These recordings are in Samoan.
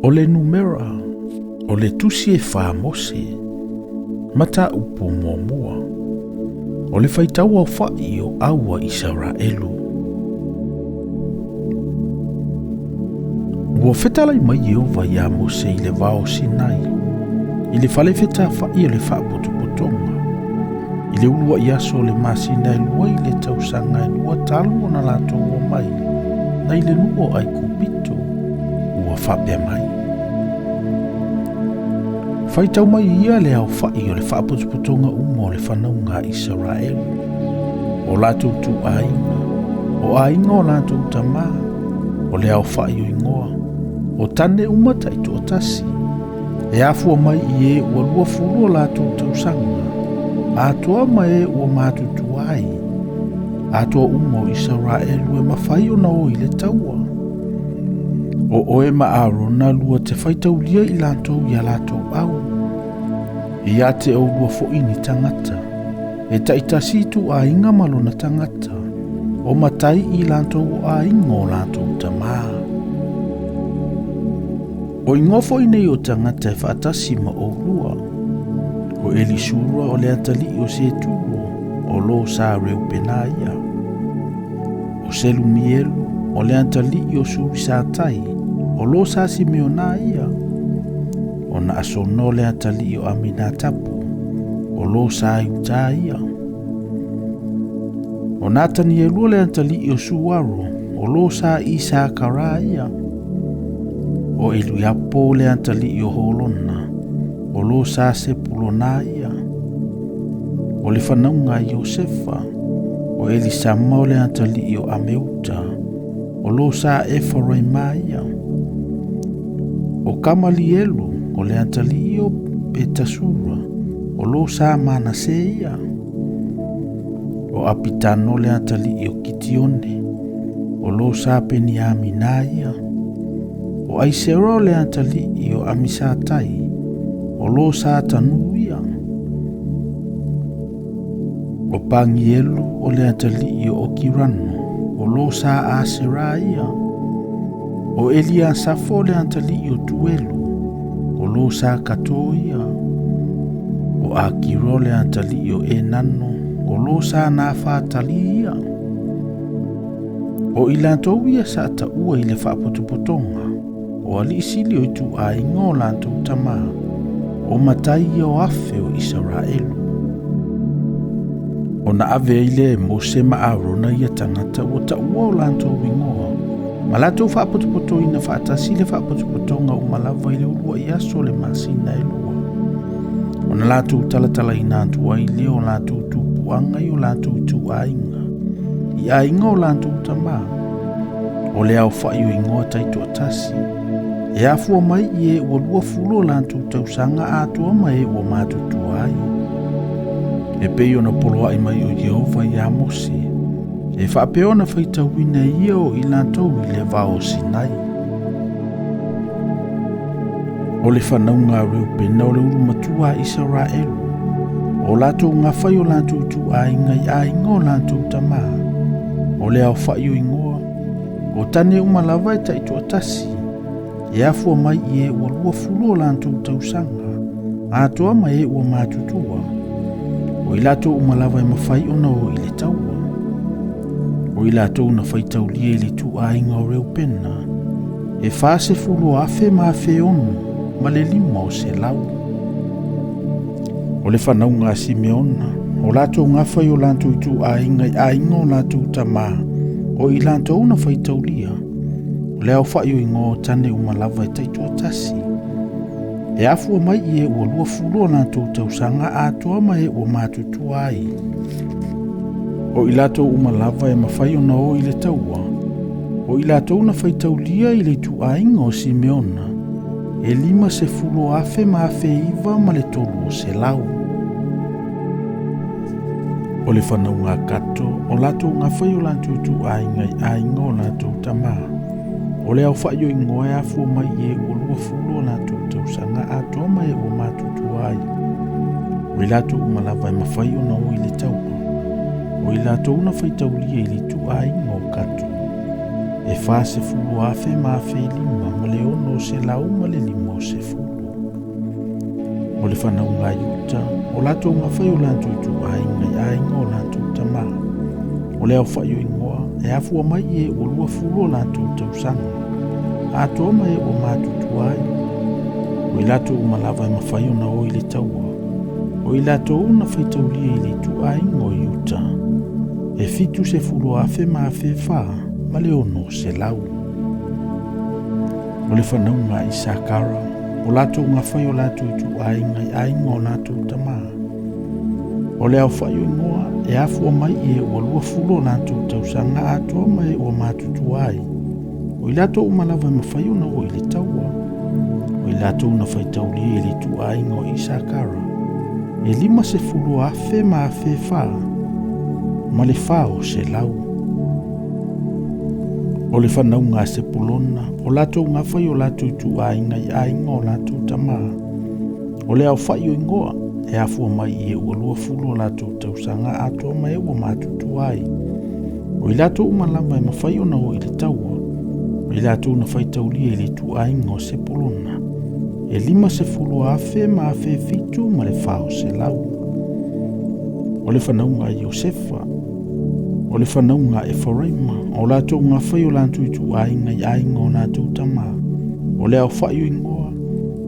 O le numera o le tusi e fa Mose, mataupu muamua, o le faitau aofa'i o au a Isaraelu. Ua fetalai mai Ieova iā Mose i le vao o Sinai, i le fale fetafa'i o le faapotopotoga, i le ulua'i aso o le masina e lua i le tausaga e lua talu ona latou omai nai le nuu o Aikupito, ua faapea mai. Faitau mai ia le aofa'i o le faapotopotoga uma o le fanauga a Isaraelu, o latou ituaiga, o aiga o latou tamā, o le aofa'i o igoa, o tane uma taitoatasi, e afua mai i e ua 20 o latou tausaga, atoa ma e ua matutua ai, atoa uma o Isaraelu e mafai ona o i le taua. O oe ma Arona lua te faitaulia i latou i a latou au, ia te oulua foi ni tagata, e taitasi ituaiga ma lona tagata, o matai i latou o aiga o latou tamā. O igoa foi nei o tagata e faatasi ma oulua, o Elisura o le atalii o Seturo, o lo sa Reupena ia. O Selumielu o le atalii o Surisatai, o lo sa Simeona ia. O Naasono o le atalii o Aminatapu, o lo sa Iuta ia. O Natanielu o le atalii o Suaro, o lo sa Isakara ia. O Eliapo o le atalii o Holona, o lo sa Sepulona ia. O le fanauga a Iosefa, o Elisama o le atalii o Ameuta, o lo sa Efaraima ia. O Kamalielu o le atalii o Petasura, o lo sa Manase ia. O Apitano le atalii o Kitione, o lo sa Peniamina ia. O Aisera o le atalii o Amisatai, o lo sa Tanu ia. O Pangielu o le atalii o Okirano, o lo sa Asera ia. O Eliasafo o le atalii o Tuelu, o lo sa Kato ia. O Akira o le atalii o Enano, o lo sa Nafatali ia. O i latou ia sa taua i le faapotopotoga, o alii sili o ituaiga o latou tamā, o matai ia o afe o Isaraelu. Ona ave ai lea e Mose ma Arona ia tagata ua taua o latou igoa, ma latou faapotopotoina faatasi le faapotopotoga uma lava i le uluai aso o le masina e lua. Ona latou talatalaina atu ai lea o latou tupuaga i o latou ituaiga, i aiga o latou tamā, o le aofa'i o igoa taitoatasi, e afua mai i e ua 20 o latou tausaga atoa ma e ua matutua ai. E pei ona poloa'i mai o Ieova iā Mose, e faapea ona faitauina ia o i latou i le vao o Sinai. O le fanauga a Reupena o le ulu matua a Isaraelu, o latou gafa i o latou ituaiga i aiga o latou tamā, o le aofa'i o igoa, o tane uma lava e taitoatasi, e afua mai i e ua 20 o latou tausaga, atoa ma e ua matutua, o i latou uma lava e mafai ona o i le taua. O i latou na faitaulia i le ituaiga o Reupena, e 40,000 ma 6,500. O le fanauga a Simeona, o latou gafa i o latou ituaiga i aiga o latou tamā, o i latou na faitaulia, o le aofa'i o igoa o tane uma lava e taitoatasi, e afua mai i e ua 20 o latou tausaga atoa ma e ua matutua ai. O i latou uma lava e mafai ona o i le taua, o i latou na faitaulia i le ituaiga o Simeona, e 50,000 ma 9,300. O le fanauga a Kato, o latou gafa i o latou ituaiga i aiga o latou tamā, o le aofa'i o igoa e afua mai i e ua 20 o latou tausaga atoa ma e ua matutua ai. O i latou uma lava e mafai ona o i le taua, o i latou na faitaulia i le ituaiga o Kato, E 40,000 ma 1,500 ma le 650. O le whanau Iuta, o latou ngawhai o latou ituaiga i aiga o latou tamā. O le aofai o igoa, e afua mai i e ua 20 o latou tausaga. Atoa ma e ua matutua ai. O i latou uma lava e mafai ona o i le taua. O i latou na faitaulia i le ituaiga o Iuta, e 70,000 ma 4,000 ma le 600. O le whanau Isakara, o latou ngawhai o latou ituaiga i aiga o latou tamā. O le aofai o igoa, e afua mai i e ua 20 o latou tausaga atoa ma e ua matutua ai. O i latou uma lava e mafai ona o i le taua. O i latou na faitaulia i le ituaiga o Isakara, e 50,000 ma 4,000 ma le 400. O le whanau Sepulona, o latou ngawhai o latou ituaiga i aiga o latou tamā. O le aofai o igoa, e afua mai i e ua 20 o latou tausaga atoa ma e ua matutua ai. O i latou uma lava e mafai ona o i le taua. O i latou na faitaulia i le ituaiga o Sepulona, e 50,000 ma 7,000 ma le 400. O le whanau Iosefa, o le whanau Efraima, o latou ngawhai o latou ituaiga i aiga o latou tamā. O le aofai o igoa,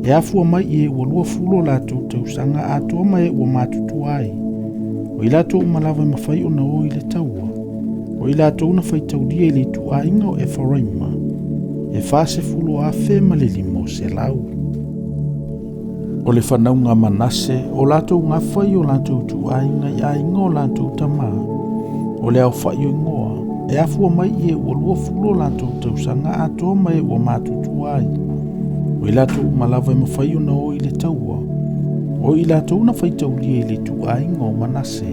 e afua mai i e ua 20 o latou tausaga atoa ma e ua matutua ai. O i latou uma lava e mafai ona o i le taua. O i latou na faitaulia i le ituaiga o Efraima, e 40,000 ma le 500. O le whanau Manase, o latou ngawhai o latou ituaiga i aiga o latou tamā. O le aofai o igoa, e afua mai i e ua 20 o latou tausaga atoa ma e ua matutua ai. O i latou uma lava e mafai ona o i le taua. O i latou na faitaulia i le ituaiga o Manase,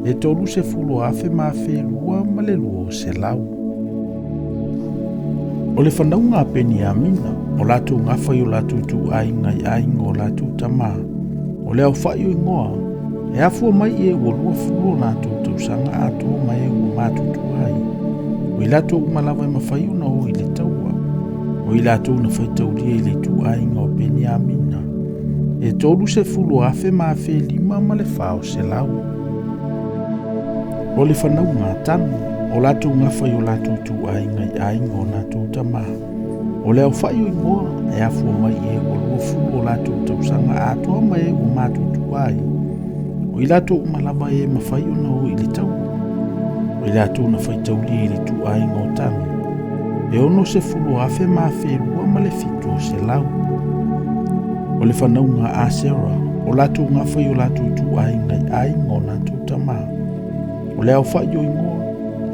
e 30,000 ma 2,000 ma le 200. O le whanau Peniamina, o latou ngawhai o latou ituaiga i aiga o latou tamā. O le aofai o igoa, e afua mai i e ua 20 o latou tausaga atoa ma e ua matutua ai. O i latou uma lava e mafai ona o i le taua. O i latou na faitaulia i le ituaiga o Peniamina, e 30,000 ma 5,000 ma le 400. O le whanau Tanu, o latou ngawhai o latou ituaiga i aiga o latou tamā. O le aofai o igoa, e afua mai i e ua 20 o latou tausaga atoa ma e ua matutua ai. O i latou uma lava e mafai ona o i le taua. O i latou na faitaulia i le ituaiga o Tanu, e 60,000 ma 2,000 ma le 700. O le whanau Asera, o latou ngawhai o latou ituaiga i aiga o latou tamā. O le aofai o igoa,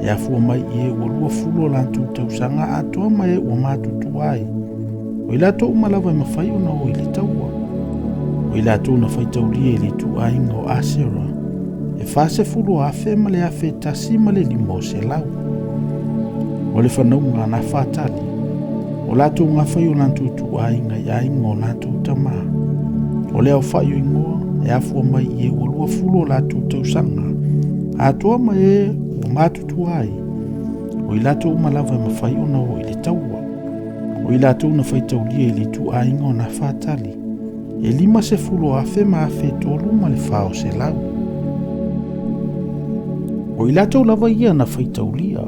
e afua mai i e ua 20 o latou tausaga atoa ma e ua matutua ai. O i latou uma lava e mafai ona o i le taua. O i latou na faitaulia i le ituaiga o Asera, e 40,000 ma le 1,1 ma le 500. O le whanau Nafatali, o latou ngawhai o latou ituaiga i aiga o latou tamā. O le aofai o igoa, e afua mai i e ua 20 o latou tausaga atoa ma e ua matutua ai. O i latou uma lava e mafai ona o i le taua. O i latou na faitaulia i le ituaiga o Nafatali, e 50,000 ma 3,000 ma le 400. O i latou lava ia na faitaulia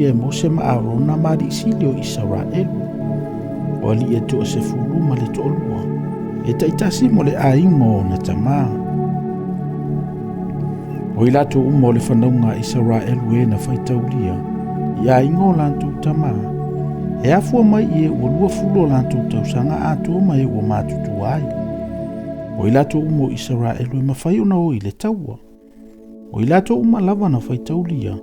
e Mose ma Arona ma alii o Isaraelu. O alii e 12 ma le 22, e taitasi mo le aiga o na tamā. O i latou uma o le whanau Isaraelu e na faitaulia i aiga o latou tamā, e afua mai i e ua 20 o latou tausaga atoa ma e ua matutua ai. O i latou uma o Isaraelu e mafai ona o i le taua. O i latou uma lava na faitaulia,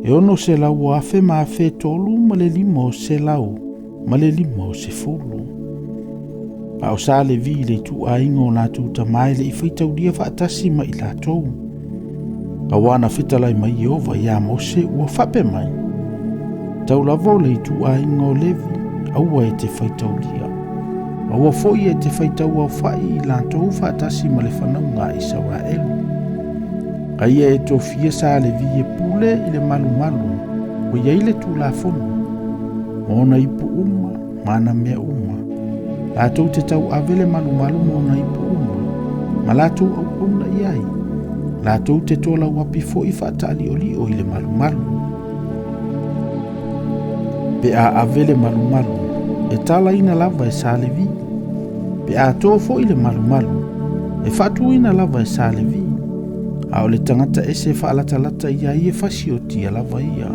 e 600,000 ma 3,000 ma le 500 ma le 50. A o sa Levi i le ituaiga o latou tamā e le i faitaulia faatasi ma i latou. Aua na fetalai mai Ieova ia Mose ua faapea mai, tau lava o le ituaiga o Levi, aua e te faitaulia. Aua foi e te faitau aofai i latou faatasi ma le whanau Isaraelu. Aia e tofia sa Levi e pule i le malumalu ua i ai le Tulafono, ma ona ipu uma ma ana mea uma. Latou te tauave le malumalu ma ona ipu uma, ma latou auauna i ai. Latou te tolauapi foi faataaliolio i le malumalu. Pe a ave le malumalu, e talaina lava e sa Levi. Pe a to foi le malumalu, e faatuina lava e sa Levi. A o le tagata ese e faalatalata i ai e fasiotia lava ia.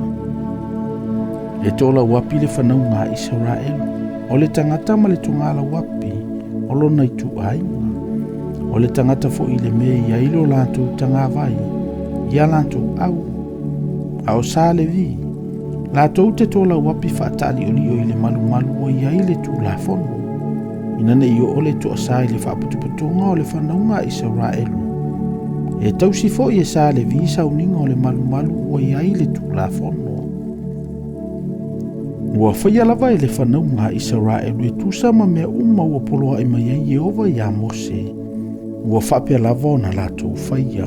E tolauapi le fanauga a Isaraelu, o le tagata ma le togalauapi o lona ituaiga. O le tagata foi i le mea e i ai lo latou tagavai, ia latou au. A o sa Levi, latou te tolauapi faataaliolio i le malumalu ua i ai le Tulafono, ina ne i oo le toasa i le faapotopotoga o le fanauga a Isaraelu. E tausi foi e sa Levi sauniga o le malumalu ua i ai le Tulafono. Ua faia lava e le fanauga a Isaraelu e tusa ma mea uma ua poloai mai ai Ieova iā Mose, ua faapea lava ona latou faia.